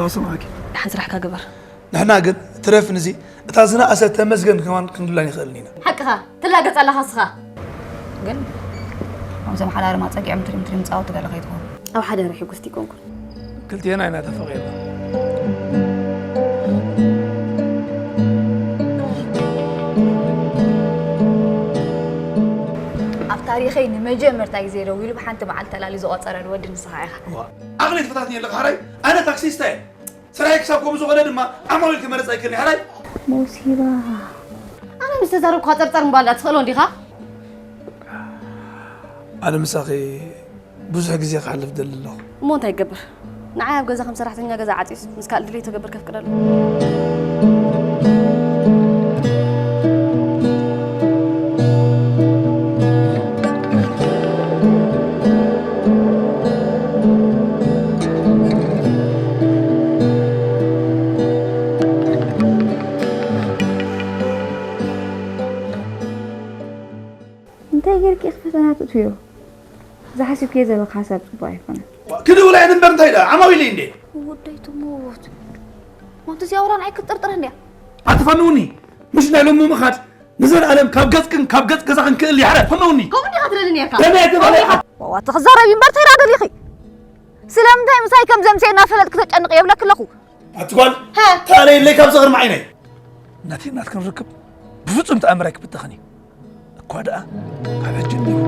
ይስማዕኪ። ደሓን ስራሕካ ግበር። ንሕና ግን ትረፍ ንዚ እታ ዝነኣሰት ተመስገን ከማን ክንብላ ኣይንኽእልን ኢና። ሓቅኻ ትላገጽ ኣለኻ እስኻ። ግን ከምዞም ሓዳርማ ጸጊዖም ትሪም ትሪም ጻወቱ ገለ ከይትኾኑ። ኣብ ሓደ ርሒ ጉስቲ ይኮንኩን። ክልቴና ኢና ተፈቒርና። ኣብ ታሪኸይ ንመጀመርታ ግዜ ደዊሉ ብሓንቲ መዓልቲ ተላሊ ዝቆጸረ ወዲ ንስኻ ኢኻ። ዓቕሊ ትፈታትኒ ኣለኻ ሓራይ? ኣነ ታክሲስታ እየ። ስራይ ክሳብ ከምኡ ዝኾነ ድማ ዓማዊል ክመርጽ ኣይክእልን ሓራይ። ሞሲባ። ኣነ ምስ ተዛረብኩኻ ጸርጸር ምባል ዳ ትኽእሎ እንዲኻ? ኣነ ምሳኺ ብዙሕ ግዜ ክሓልፍ ደሊ ኣለኹ። እሞ እንታይ ይገብር? ንዓይ ኣብ ገዛ ከም ሰራሕተኛ ገዛ ዓጺስ ምስ ካልእ ድሌት ተገብር ከፍቅደሉ። እንታይ ጌርኪ ኢኺ ፈተና ትእትዮ? ዝሓሲብክዮ ዘለኺ ሓሳብ ጽቡቕ ኣይኮነን። ክድውላ እየ እምበር እንታይ ደኣ ዓማዊለይ እንዴ? ወደይ ትሞት። ማንቱ እዚኣ ወላ ንዓይ ክትጥርጥረኒ እያ። ኣትፈንውኒ። ምሽ ናይ ሎሚ ምኻድ ንዘለኣለም ካብ ገጽክን ካብ ገጽ ገዛኽን ክእል ይሕረ። ፈንውኒ። ከምኡ እንዲኻ ትደልኒ እያ። ደመ እየ ትበለ። ከምኡ ኢኻ። ዋዋ፣ ትኽዛረቢ እምበር ተይራ ደሊኺ። ስለምንታይ ምሳይ ከም ዘምሴ እናፈለጥክ ተጨንቕ የብለክ ኣለኹ? ኣቲ ጓል፣ ሃ። ታለየለይ ካብ ዝቕድሚ ዓይነይ። ናተይ ናትክን ርክብ ብፍጹም ተኣምር ኣይክብተኽን እዩ። እኳ ደኣ ካብ ሕጂ እምኒ